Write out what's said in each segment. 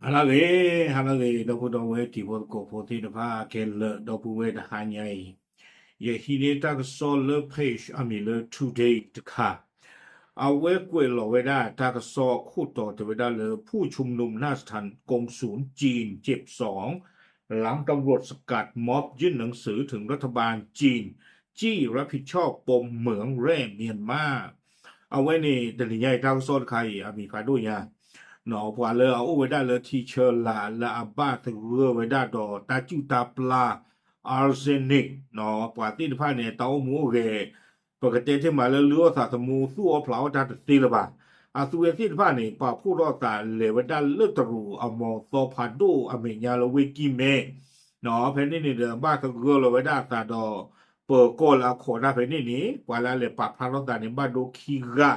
ဟါလၢအဂ့ၤ, ဟါလၢအဂ့ၤ ဒီပုၢ်ဒီဝဲၢ်တံၤဖိသကိးဖိသ့ၣ်တဖၣ်ခဲလၢာ် ဒီပုၢ်ဝဲၢ်တဟါညါအံၤ, ယဟံးန့ၢ်တၢ်ကစီၣ်လၢ page အမံၤလၢ Today တခါ, အဝဲကွဲးလီၤဝဲဒၣ်တၢ်ကစီၣ်ခိၣ်တီတဲဝဲဒၣ်လၢ ผู้ชุมนุมหน้าสถานกงสุลจีนเจ็บสอง หลังตำรวจสกัดม็อบยื่นหนังสือถึงรัฐบาลจีน จี้รับผิดชอบปมเหมืองแร่เมียนมา အဝဲန့ၣ် တနံၤညါအံၤတၢ်ကစီၣ်တခါအံၤ အမံၤဖးဒိၣ်ညါ, ပှၤလၢအအိၣ်ဝဲဒၣ်လၢထံဆၢလာ်လၢအဘၣ်သဂၢၢ်ဝဲဒၣ်ဒီးတၢ်စုၣ်တၢ်ပျၢ် arsenic ပှၤသ့ၣ်တဖၣ်န့ၣ် တၢ်အိၣ်မူအိၣ်ဂဲၤ ပကတဲတ့ၢ်မးလၢလုၢ်အီၣ်သးသမူသူၣ်အီၣ်ဖျးအီၣ်တၢ်တသ့လၢၤဘၣ်. အသုဝဲသ့ၣ်တဖၣ်န့ၣ် ပာ်ဖှိၣ်ထီၣ်အသးလဲၤဝဲဒၣ်လၢတရူးအမီၤသီဖးဒိၣ်အမဲာ်ညါလၢဝ့ၢ်ကံၢ်မဲ ဖဲန့ၣ်န့ၣ်ဒီး ဘၣ်သဂၢၢ်လီၤဝဲဒၣ်အသးဒီး ပၢၤကီၢ်လၢအခီၣ်တၢ်ဖဲန့ၣ်န့ၣ် ပှၤလၢအလဲၤပာ်ဖျါထီၣ်သးန့ၣ် ဘၣ်ဒိခံဂၤ,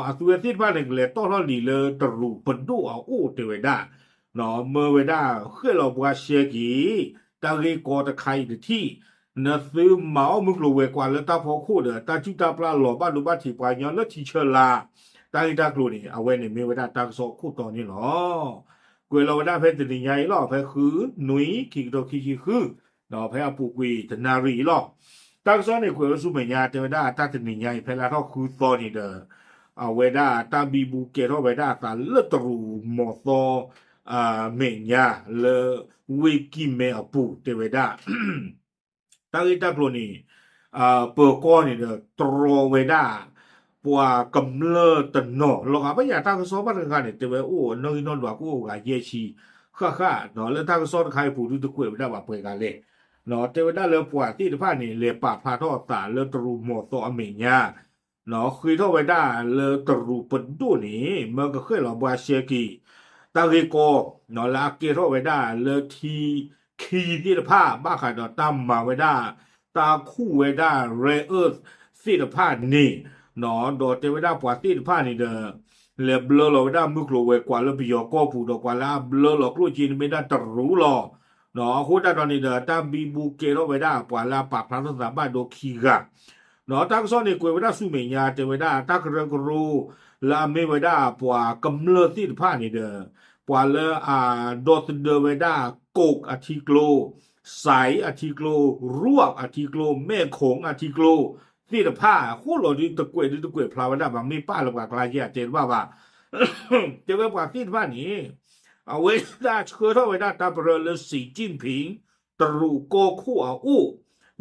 အသုဝဲသ့ၣ်တဖၣ်န့ၣ် ကလဲၤတီၣ်ထီၣ်လံာ်လၢတရူးပဒိၣ်အအိၣ်တဲဝဲဒၣ်, မၢဝဲဒၣ်ဃဲၣ်လီၤဘှါရှဲက့ၤ တၢ်ဂ့ၢ်ကီတခါအံၤတထံၣ်, နသုမၤအီၣ်မုၢ်ကျိၤဝဲၤကွာ်လၢတၢ်ဖီခိၣ်ဒီး တၢ်စုၣ်တၢ်ပျၢ်လီၤဘၣ်ဒိဘၣ်ထံးပှၤကညီလၢထံဆၢလာ် တၢ်ဂ့ၢ်တၢ်ကျိၤန့ၣ် အဝဲန့ၣ်မ့ၢ်ဝဲဒၣ်တၢ်ကစီၣ်ခိၣ်တီန့ၣ်လီၤ. ကွဲးလီၤဝဲဒၣ်ဖဲတနံၤညါအံၤလီၤ ဖဲဃုနွံ ခံကထိခံဆံဃု, ဖဲအပူၤကွံာ်တနၣ်ရံၣ်အံၤလီၤ. တၢ်ကစီၣ်န့ၣ်ကွဲးဝဲဆူမဲာ်ညါ တဲဝဲဒၣ်တၢ်တနံၤညါအံၤ ဖဲလါထီၣ်ဃုသီန့ၣ်ဒီး အဝဲဒၣ်တၢ်ဘံဘူကဲထီၣ်ဝဲဒၣ်အသးလၢတရူးမီၤသီ မဲာ်ညါလၢဝ့ၢ်ကံၢ်မဲအပူၤတဲဝဲဒၣ် တၢ်ဂ့ၢ်တၢ်ကျိၤန့ၣ် ပၢၤကီၢ်န့ၣ်ဒီး တြီဝဲဒၣ် ပှၤကမျၢၢ်တနီၤ လီၤဂာ်ဘၣ်ယၤတၢ်ကစီၣ်ဘၣ်တဂၤန့ၣ် တဲဝဲအိၣ်နီၣ်ဂံၢ်နီၣ်ဒွးကအိၣ်ဂၤယဲၢ်ဆံ ဃၣ်ဃၣ် လၢတၢ်ကစီၣ်တခါအံၤပူၤဒုတကွဲးဝဲဒၣ်ဘၣ်ပှဲၤဂၤလဲၣ်, တဲဝဲဒၣ်လၢပှၤသ့ၣ်တဖၣ်န့ၣ် လဲၤပာ်ဖျါထီၣ်အသးလၢတရူးမီၤသီအမဲာ်ညါ ဃ့ထီၣ်ဝဲဒၣ်လၢတရူးပဒိၣ်န့ၣ် မၢကဃဲၣ်လီၤဘှါရှဲက့ၤ တၢ်ဂ့ၢ်ကီ လၢအကဲထီၣ်ဝဲဒၣ်လၢထံခံသ့ၣ်တဖၣ် ဘၣ်ဃးဒီးတၢ်မၤဝဲဒၣ် တၢ်ခူၣ်ဝဲဒၣ် rare earth သ့ၣ်တဖၣ်န့ၣ် ဒီးတဲဝဲဒၣ်ပှၤသ့ၣ်တဖၣ်န့ၣ်ဒီး လဲၤဘျၢလီၤဝဲဒၣ်မုၢ်ကျိၤဝဲၤကွာ်လၢပယီၤကီၢ်ပူၤဒီး ပှၤလၢအဘျၢလီၤကျိၣ်စ့န့ၣ်မ့ၢ်ဒၣ်တရူးလီၤ. အဃိသတးဒီးန့ၣ်ဒီး တၢ်ဘံဘူကဲထီၣ်ဝဲဒၣ် ပှၤလၢအပာ်ဖျါထီၣ်သးဘၣ်ဒိခံဂၤ တၢ်ကစီၣ်န့ၣ်ကွဲးဝဲဒၣ်ဆူမဲာ်ညါ တဲဝဲဒၣ်တၢ်ကရၢကရိ လၢအမ့ၢ်ဝဲဒၣ်ပှၤကမျၢၢ်သ့ၣ်တဖၣ်န့ၣ်ဒီး ပှၤလၢအဒီသဒၢဝဲဒၣ် ကိၣ်အထံကျိ စဲးအထံကျိ ရူးအထံကျိ မဲၣ်ခိၣ်အထံကျိ သ့ၣ်တဖၣ် ဃိၣ်လီၤဒုတကွဲးဒုတကွဲးဖျါဝဲဒၣ်ဘၣ် မ့ၢ်ပာ်လၢပှၤကျါယဲၢ်အတဲတဘၣ်ဘၣ် တဲဝဲပှၤသ့ၣ်တဖၣ်န့ၣ် အဝဲဒၣ်ဆှၢထီၣ်ဝဲဒၣ်တၢ်ပရၢလၢ Xi Jinping တရူးကီၢ်ခိၣ်အအိၣ်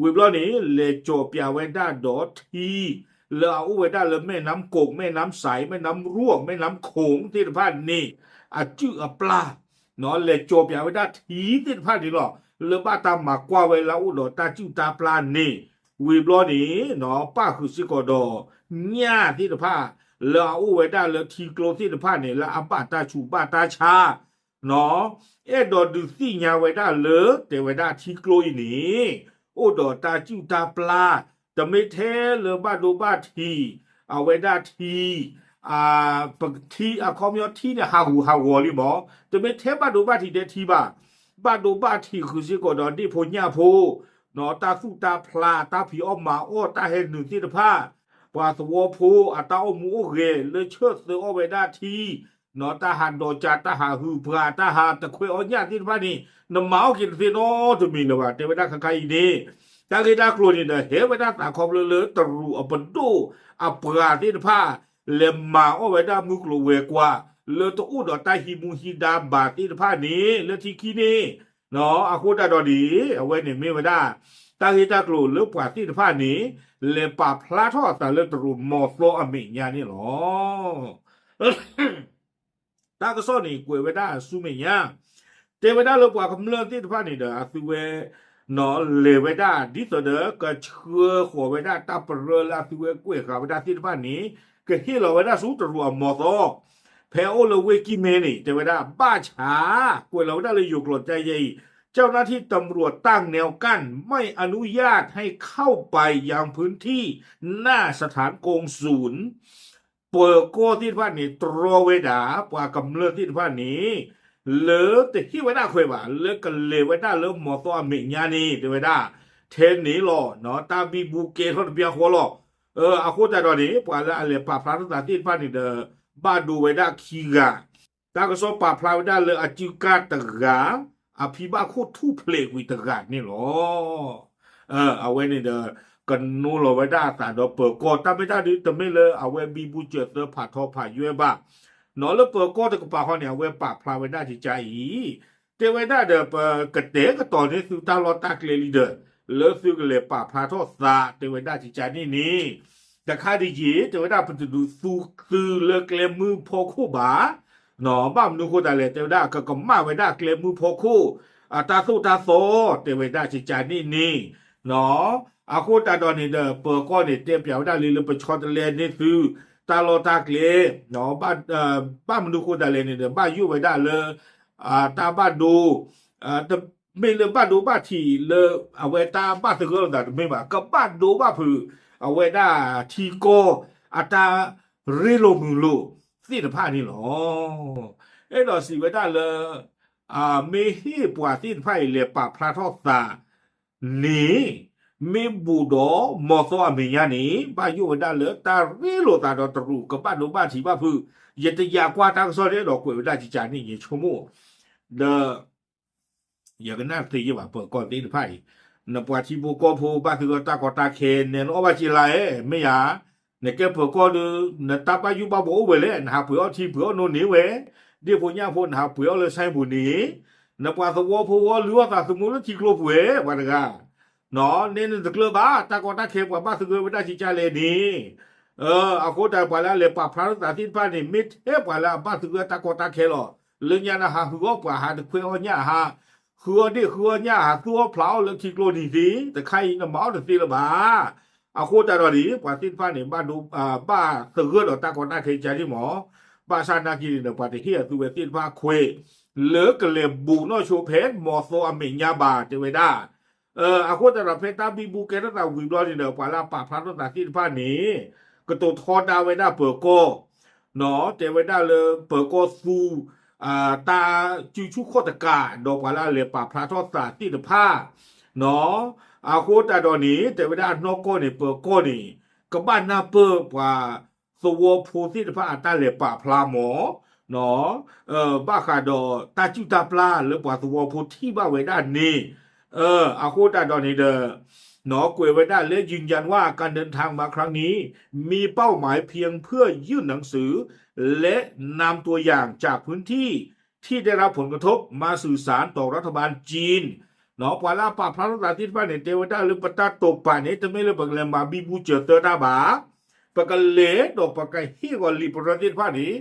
ဝံၤဘျီန့ၣ် လဲၤကၠီၤပၠးဝဲဒၣ်ဒီးထံ လၢအအိၣ်ဝဲဒၣ်လၢမဲၣ်နါကိၣ် မဲၣ်နါစဲး မဲၣ်နါရူး မဲၣ်နါခိၣ်သ့ၣ်တဖၣ်န့ၣ် အစုၣ်အပျၢ် လဲၤကၠီၤပၠးဝဲဒၣ်ထံသ့ၣ်တဖၣ်န့ၣ်လီၤ. လၢဘၣ်တၢ်မၤကွၢ်ဝဲလၢအအိၣ်ဒီးတၢ်စုၣ်တၢ်ပျၢ်န့ၣ် ဝံၤဘျီန့ၣ် ပၣ်ဃုာ်စ့ၢ်ကီးဒီး ညၣ်သ့ၣ်တဖၣ် လၢအအိၣ်ဝဲဒၣ်လၢထံကျိသ့ၣ်တဖၣ်န့ၣ် လၢအဘၣ်တၢ်ဆူးဘၣ်တၢ်ဆါ အဲၣ်ဒိးဒုးသ့ၣ်ညါဝဲဒၣ်လၢ တဲဝဲဒၣ်ထံကျိအံၤန့ၣ် အိၣ်ဒီးတၢ်စုၣ်တၢ်ပျၢ် တမ့ၢ်ထဲလၢဘၣ်ဒိဘၣ်ထံး အဝဲဒၣ်ထံ ထံအခီပညီထံန့ၣ် ဟးဂူာ်ဟးဂီၤလံမး တမ့ၢ်ထဲဘၣ်ဒိဘၣ်ထံးထဲထံဘၣ် ဘၣ်ဒိဘၣ်ထံးဃုာ်စ့ၢ်ကီးဒီးဒ့ၣ်ဖိညၣ်ဖိ တၢ်သူၣ်တၢ်ဖျး တၢ်ဖံးအီၣ်မၤအီၣ် တၢ်ဟဲနုာ်သ့ၣ်တဖၣ် ပှၤသဝီဖိအတၢ်အိၣ်မူအိၣ်ဂဲၤ လၢဆၢၣ်သၢအီၣ်ဝဲဒၣ်ထံ တၢ်ဟးဒီးကး တၢ်ဟးဟုးပှၤ တၢ်ဟးတခွဲးအီၣ်ညၣ်သ့ၣ်တဖၣ်န့ၣ် နမၤအီၣ်က့ၤတသ့နီတမံၤလၢၤဘၣ် တဲဝဲဒၣ်ခဲခါအံၤန့ၣ် တၢ်ဂ့ၢ်တၢ်ကျိၤန့ၣ်ဒီး ဟဲဝဲဒၣ်သးခီဖျိလၢတရူးအပဒိၣ်အပှၤသ့ၣ်တဖၣ် လဲၤမၤအီၣ်ဝဲဒၣ်မုၢ်ကျိၤဝဲၤကွာ် လၢတအိၣ်ဒီးတၢ်ဟံးမူဟံးဒါဘၣ်သ့ၣ်တဖၣ်န့ၣ် လၢထံခံန့ၣ် အဃိသတးဒီးန့ၣ် အဝဲန့ၣ်မ့ၢ်ဝဲဒၣ် တၢ်ဂ့ၢ်တၢ်ကျိၤလၢပှၤသ့ၣ်တဖၣ်န့ၣ် လဲၤပာ်ဖျါထီၣ်အသးလၢတရူးမီၤသီအမဲာ်ညါန့ၣ်လီၤ. တၢ်ကစီၣ်န့ၣ် ကွဲးဝဲဒၣ်ဆူမဲာ်ညါ တဲဝဲဒၣ်လၢပှၤကမျၢၢ်သ့ၣ်တဖၣ်န့ၣ်ဒီး အသုဝဲ လဲၤဝဲဒၣ် ဒ်သိးဒီး ကဆှၢဃီၤဝဲဒၣ်တၢ်ပရၢလၢအသုဝဲကွဲးဃာ်ဝဲဒၣ်သ့ၣ်တဖၣ်န့ၣ် ကဟ့ၣ်လီၤဝဲဒၣ်ဆူတရူးအမီၤသီ ဖဲအအိၣ်လၢဝ့ၢ်ကံၢ်မဲန့ၣ် တဲဝဲဒၣ် ဘၣ်ဆၣ် ကွဲးလီၤဝဲဒၣ်လၢယိၤကျိာ်တၢ်ယဲအံၤ เจ้าหน้าที่ตำรวจตั้งแนวกั้น ไม่อนุญาตให้เข้าไปยังพื้นที่หน้าสถานกงสุล ပၢၤကီၢ်သ့ၣ်တဖၣ်န့ၣ် တြီဝဲဒၣ် ပှၤကမျၢၢ်သ့ၣ်တဖၣ်န့ၣ် လၢတဟ့ၣ်ဝဲဒၣ်ခွဲးဘၣ် လၢကလဲၤဝဲဒၣ်လၢမီၤသီအမဲာ်ညါန့ၣ် တဲဝဲဒၣ် ထဲန့ၣ်လီၤ တၢ်ဘံဘူကဲထီၣ်တဘျီဃီလီၤ. အဃိသတးဒီးန့ၣ် ပှၤလၢအလဲၤပာ်ဖျါထီၣ်သးသ့ၣ်တဖၣ်န့ၣ်ဒီး ဘၣ်ဒိဝဲဒၣ်ခံဂၤ တၢ်ကစီၣ်ပာ်ဖျါဝဲဒၣ်လၢအစုကၢ်တဂၤ အဖံဘၣ်ခိၣ်ထူၣ်ဖျဲးကွံာ်တဂၤန့ၣ်လီၤ. အဝဲန့ၣ်ဒီး ကနိးလီၤဝဲဒၣ်အသးဒီးပၢၤကီၢ် တၢ်မ့ၢ်တၢ်ဒုး တမ့ၢ်လၢအဝဲဘံဘူစၢၤသၢဖးထီဖးယွဲၢ်ဘၣ် နီၢ်လၢပၢၤကီၢ်တကပၤဃီန့ၣ် အဝဲပာ်ဖျါဝဲဒၣ်ကကါအံၤ တဲဝဲဒၣ်ဒီး ပကတဲာ်ကတီၤန့ၢ်သုတၢ်လီၢ်တၢ်ကျဲလံဒီး လၢသုကလဲၤပာ်ဖျါထီၣ်သး တဲဝဲဒၣ်ကကါန့ၣ်န့ၣ် တခါဒ်ယံၤ တဲဝဲဒၣ်ပတဒုးသူသုလၢကျဲမုၢ်ဖီခိၣ်ဘၣ် ဘၣ်မနုၤဃိသတးလဲၣ် တဲဝဲဒၣ်ကကမၣ်ဝဲဒၣ်ကျဲမုၢ်ဖီခိၣ် အတၢ်သိၣ်တၢ်သီ တဲဝဲဒၣ်ကကါန့ၣ်န့ၣ် အဃိသတးဒီးန့ၣ်ဒီး ပၢၤကီၢ်န့ၣ် တဲပၠးဝဲဒၣ်လံလၢပဆီတလဲန့ၢ်သု တၢ်လီၢ်တၢ်ကျဲ ဘၣ်မနုၤဃိသတးလဲၣ်န့ၣ်ဒီး ဘၣ်ယိၣ်ဝဲဒၣ်လၢ တၢ်ဘၣ်ဒိ တမ့ၢ်လၢဘၣ်ဒိဘၣ်ထံးလၢ အဝဲတၢ်ဘၣ်သဂၢၢ်လိာ်သးတမ့ၢ်ဘၣ် ကဘၣ်ဒိဘၣ်ဖုး အဝဲဒၣ်ထံကီၢ်အတၢ်ရ့လိာ်မုာ်လိာ်သ့ၣ်တဖၣ်န့ၣ်လီၤ. အဲၣ်ဒိးစံးဝဲဒၣ်လၢ မ့ၢ်ဟ့ၣ်ပှၤသ့ၣ်တဖၣ်အံၤလဲၤပာ်ဖျါထီၣ်သးန့ၣ် မ့ၢ်ဘူးဒီးမီၤသီအမဲာ်ညါန့ၣ် ဘၣ်ယိၣ်ဝဲဒၣ်လၢတၢ်ရ့လိာ်သးဒီးတရူး ကဘၣ်ဒိဘၣ်ထံးဘၣ်ဖုး ယတယာ်ကွၢ်တၢ်ကစီၣ်န့ၣ် အဲၣ်ဒိးကွဲးဝဲဒၣ်ကကါန့ၣ် ယဆိကမိၣ် ဒီး ယကနၣ်တသ့ယ့ၢ်ဘၣ် ပၢၤကီၢ်သ့ၣ်တဖၣ်အံၤ နပှၤထံဖိကီၢ်ဖိဘၣ်သဂၢၢ်တၢ်ကီတၢ်ခဲ နဲနအီၣ်ဘၣ်စ့လါဧါ မ့ၢ်ယၤ နကဲပၢၤကီၢ်ဒီး နတၢ်ဘၣ်ယိၣ်ဘၣ်ဘှီအိၣ်ဝဲလဲၣ် နဟးပှ့ၤအီၣ်ထံပှ့ၤအီၣ်နိန့ၢ်ဝဲ ဒ့ၣ်ဖိညၣ်ဖိ နဟးပှ့ၤအီၣ်လၢဆၣ်ဘိန့ၣ် နပှၤသဝီဖိဝဲလုၢ်အီၣ်သးသမူလၢထံကျိပူၤဝဲ ပှၤတဂၤ နဲနတကျၢၤဘၣ် တၢ်ကီတၢ်ခဲပှၤဘၣ်သဂၢၢ်ဝဲဒၣ်ကကါလဲၣ်န့ၣ် အဃိတၢ်ပှၤလၢအလဲၤပာ်ဖျါထီၣ်သးသ့ၣ်တဖၣ်န့ၣ် မ့ၢ်ထဲပှၤလၢအဘၣ်သဂၢၢ်တၢ်ကီတၢ်ခဲလီၤ. လၢညါနဟးဃုအီၣ်ပှၤ ဟးတခွဲအီၣ်ညၣ် ဟးဃုအီၣ်ဒ့ၣ်ဃုအီၣ်ညၣ် ဟးသူၣ်အီၣ်ဖျးအီၣ်လၢထံကျိနံၤသ့ တခါအံၤနမၤအီၣ်တသ့လၢၤဘၣ်. အဃိတၢ်ဒီးန့ၣ် ပှၤသ့ၣ်တဖၣ်န့ၣ် ဘၣ်ဒိ ဘၣ်သဂၢၢ်ဒီးတၢ်ကီတၢ်ခဲကကါန့ၣ်မး ဘၣ်ဆၣ်နာ်က့န့ၣ်ဒီး ပှၤတဟ့ၣ်အသုဝဲသ့ၣ်တဖၣ်ခွဲး လၢကလဲၤဘူးနီၢ်ဆိဖဲမီၤသီအမဲာ်ညါဘၣ် တဲဝဲဒၣ် အဃိတၢ်ဒီးဖဲတၢ်ဘံဘူကဲထီၣ်သးဝံၤဘျီန့ၣ်ဒီး ပှၤလၢအပာ်ဖျါထီၣ်သးသ့ၣ်တဖၣ်န့ၣ် ကတိၤထီဒါဝဲဒၣ်ပၢၤကီၢ် တဲဝဲဒၣ်လၢပၢၤကီၢ်သူ တၢ်စုဆူၣ်ခီၣ်တကး ဒီးပှၤလၢအလဲၤပာ်ဖျါထီၣ်သးသ့ၣ်တဖၣ် အဃိတၢ်ဒီးန့ၣ် တဲဝဲဒၣ်အနီၢ်ကီၢ်န့ၣ် ပၢၤကီၢ်န့ၣ် ကဘၣ်နၢ်ပၢၢ်ပှၤသဝီဖိသ့ၣ်တဖၣ်အတၢ်လဲၤပာ်ဖျါမး ဘၣ်ဃးဒီးတၢ်စုၣ်တၢ်ပျၢ်လၢပှၤသဝီဖိထံၣ်ဘၣ်ဝဲဒၣ်န့ၣ် အဃိတၢ်ဒီးန့ၣ်ဒီး ကွဲးဝဲဒၣ်လၢ ยืนยันว่าการเดินทางมาครั้งนี้ มีเป้าหมายเพียงเพื่อยื่นหนังสือ และนำตัวอย่างจากพื้นที่ที่ได้รับผลกระทบมาสื่อสารต่อรัฐบาลจีน ပှၤလၢအပာ်ဖျါထီၣ်သးသ့ၣ်တဖၣ်န့ၣ် တဲဝဲဒၣ်လၢပတၢ်တိာ်ပာ်န့ၣ် တမ့ၢ်လၢပကလဲၤမၤဘံဘူစၢၤသၢတၢ်ဘၣ် ပကလဲၤဒီးပကဟ့ၣ်ဂီၤလံာ်ပရၢသ့ၣ်တဖၣ်န့ၣ်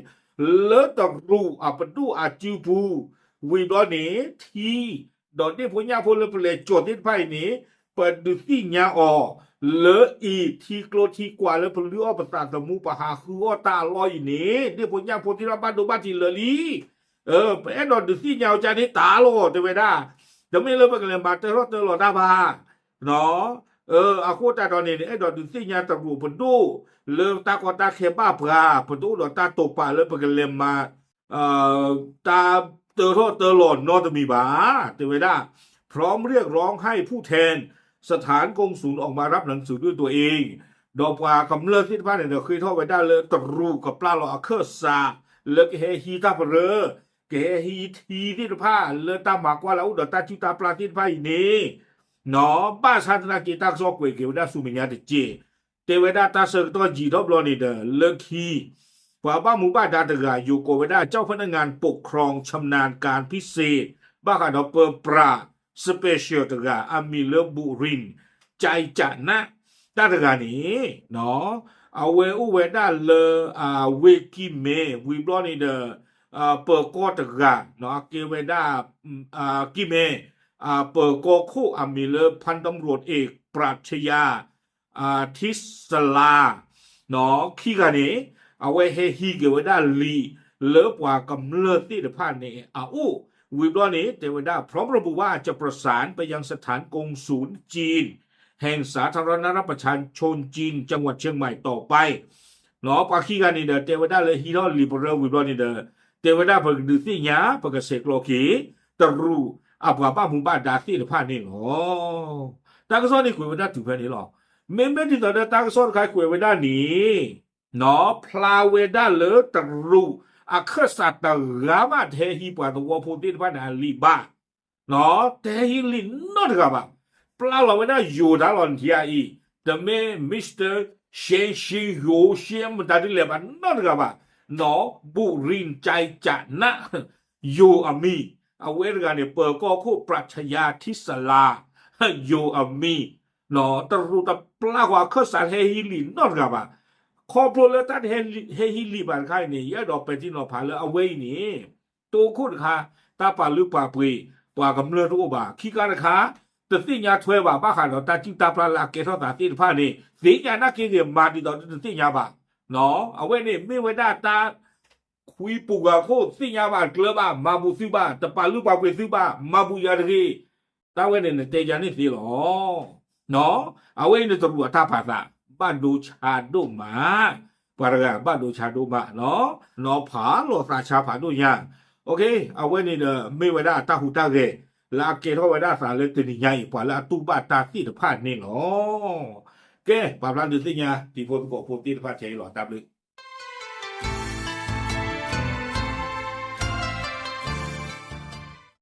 လၢတရူးအပဒိၣ်အစုပူၤ ဝံၤဘျီန့ၣ် ထံ ဒီးဒ့ၣ်ဖိညၣ်ဖိလၢပလဲၤကၠီၤသ့ၣ်တဖၣ်အံၤန့ၣ် ပဒုးသ့ၣ်ညါအီၤ လၢအံၤထံကျိထံကွာ်လၢပလုၢ်အီၣ်ပသးသမူ ပဟးဃုအီၣ်တၢ်အလီၢ်အံၤန့ၣ် ဒ့ၣ်ဖိညၣ်ဖိသ့ၣ်တဖၣ်ဘၣ်ဒိဘၣ်ထံးလၢာ်လံ ပအဲၣ်ဒိးဒုးသ့ၣ်ညါအီၤကန့ၣ်တၢ်လီၤ တဲဝဲဒၣ် တမ့ၢ်လၢပကလဲၤမၤတၢထီၣ်တၢလီၤတၢ်ဘၣ် အဃိတၢ်ဒီးန့ၣ် အဲၣ်ဒိးဒုးသ့ၣ်ညါတရူးပဒိၣ် လၢတၢ်ကီတၢ်ခဲဘၣ်ပှၤ ပတအိၣ်ဒီးတၢ်တိာ်ပာ်လၢပကလဲၤမၤ တၢ်တၢထီၣ်တၢလီၤနီတမံၤဘၣ် တဲဝဲဒၣ် พร้อมเรียกร้องให้ผู้แทนสถานกงสุลออกมารับหนังสือด้วยตัวเอง ဒီးပှၤကမျၢၢ်သ့ၣ်တဖၣ်န့ၣ်ဒီး ဃ့ထီၣ်ဝဲဒၣ်လၢတရူးကပျၢ်လီၤအခၢၣ်စး လၢကဟဲဟံးတၢ်ပရၢ ကဟဲဟံးထံသ့ၣ်တဖၣ် လၢတၢ်မၤကွၢ်လၢအအိၣ်ဒီးတၢ်စုၣ်တၢ်ပျၢ်သ့ၣ်တဖၣ်အံၤန့ၣ် ဘၣ်ဆၣ်သနာ်က့တၢ်ကစီၣ်ကွဲးက့ၤဝဲဒၣ်ဆူမဲာ်ညါတက့ၢ် တဲဝဲဒၣ်တၢ်ဆၢကတီၢ်ယံာ်ထီၣ်ဘျီန့ၣ်ဒီး လၢခံ ပှၤဘၣ်မူဘၣ်ဒါတဂၤ ယိၤကိးဝဲဒၣ် เจ้าพนักงานปกครองชำนาญการพิเศษ ဘၣ်ဃးဒီးပၢပြး special တဂၤ အမံၤလၢ บุรินทร์ ใจจะนะ တၢ်တဂၤန့ၣ် အဝဲအိၣ်ဝဲဒၣ်လၢ ဝ့ၢ်ကံၢ်မဲ ဝံၤဘျီန့ၣ်ဒီး ပၢၤကီၢ်တဂၤ အကဲဝဲဒၣ် ကံၢ်မဲ ပၢၤကီၢ်ခိၣ်အမံၤလၢ พันตำรวจเอก ปรัชญา ထံစလါ ခံဂၤန့ၣ် အဝဲဟဲဟံးက့ၤဝဲဒၣ်လံာ် လၢပှၤကမျၢၢ်သ့ၣ်တဖၣ်န့ၣ်အအိၣ် ဝံၤဘျီန့ၣ် တဲဝဲဒၣ် พร้อมระบุว่าจะประสานไปยังสถานกงสุลจีน แห่งสาธารณรัฐประชาชนจีน จังหวัดเชียงใหม่ต่อไป ပှၤခံဂၤန့ၣ်ဒီး တဲဝဲဒၣ်လၢဟံးထီၣ်လံာ်ပရၢဝံၤဘျီန့ၣ်ဒီး တဲဝဲဒၣ်ပကဒုးသ့ၣ်ညါ ပကဆဲးကျိးက့ၤ တရူးအပှၤဘၣ်မူဘၣ်ဒါသ့ၣ်တဖၣ်န့ၣ်လီၤ. တၢ်ကစီၣ်န့ၣ်ကွဲးဝဲဒၣ်တုၤဖဲန့ၣ်လီၤ. မ့မ့ၢ်ဒ်သိးဒီးတၢ်ကစီၣ်တခါကွဲးဝဲဒၣ်န့ၣ် ဖျါဝဲဒၣ်လၢတရူး အခၢၣ်စးတဂၤမးတဟဲဟံးပှၤသဝီဖိသ့ၣ်တဖၣ်န့ၣ်အလံာ်ဘၣ်, တဟဲဟံးလံာ်နီတဂၤဘၣ်. ပျၢ်လီၤဝဲဒၣ်ယိၤတၢ်လီၤနံၤအံၤ, တမ့ၢ် Mister ရှ့ရှ့ယိၤရှ့မတၤဒ်လဲၣ်ဘၣ်နီတဂၤဘၣ်, နီၢ်ဘူရံကၠဲကနၣ် ယိၤအမံၤ, အဝဲတဂၤန့ၣ် ပၢၤကီၢ်ခိၣ်ပြၢ်ချယါထံစလါ ယိၤအမံၤ, တရူးတပျၢ်ဃီအခၢၣ်စးတဟဲဟံးလံာ်နီတဂၤဘၣ်. ခီဖျိလၢတၢ်တဟဲဟံးလံာ်ဘၣ်တခါအံၤန့ၣ် ယအဲၣ်ဒိးပဲာ်ထံနီၤဖးလၢအဝဲအံၤန့ၣ် တိခိၣ်တခါ တၢ်ပာ်လုၢ်ပာ်ပှ့ၤ ပှၤကမျၢၢ်တအိၣ်ဘၣ်. ခံခါတခါ တသ့ၣ်ညါထွဲဘၣ် ဘၣ်ဃးဒီးတၢ်စုၣ်တၢ်ပျၢ်လၢအကဲထီၣ်သးသ့ၣ်တဖၣ်န့ၣ် သ့ၣ်ညါနာ်က့ဂ့ၤ မၤဒ်သိးတသ့ၣ်ညါဘၣ်. အဝဲန့ၣ်မ့ၢ်ဝဲဒၣ်တၢ် ခွံပူၤဂၤခိၣ် သ့ၣ်ညါဘၣ်ကျၢၤဘၣ် မၤဘူးသုဘၣ် တပာ်လုၢ်ပာ်ပှ့ၤသုဘၣ် မၤဘူးယၤတဂ့ၤ. တၢ်ဝဲန့ၣ်နတဲယၤန့ၣ်သ့လီၤ. အဝဲအံၤန့ၣ်တရူးအတၢ်ပာ်သး ဘၣ်ဒိဆါဒိၣ်မး, ပှၤတဂၤဘၣ်ဒိဆါဒိၣ်မး, နီၢ်ဖးလီၤသးဆါဖးဒိၣ်ညါ. အဝဲန့ၣ်ဒီးမ့ၢ်ဝဲဒၣ်အတၢ်ဟူးတၢ်ဂဲၤ လၢအကဲထီၣ်ဝဲဒၣ်အသးလၢတနံၤညါအံၤ ပှၤလၢအတူၢ်ဘၣ်တၢ်သ့ၣ်တဖၣ်န့ၣ်လီၤ. ကဲ ပာ်ဖျါဒုးသ့ၣ်ညါ တံၤဖိသကိးဖိသ့ၣ်တဖၣ်ထဲအံၤလီၤ. တၢ်ဘျုး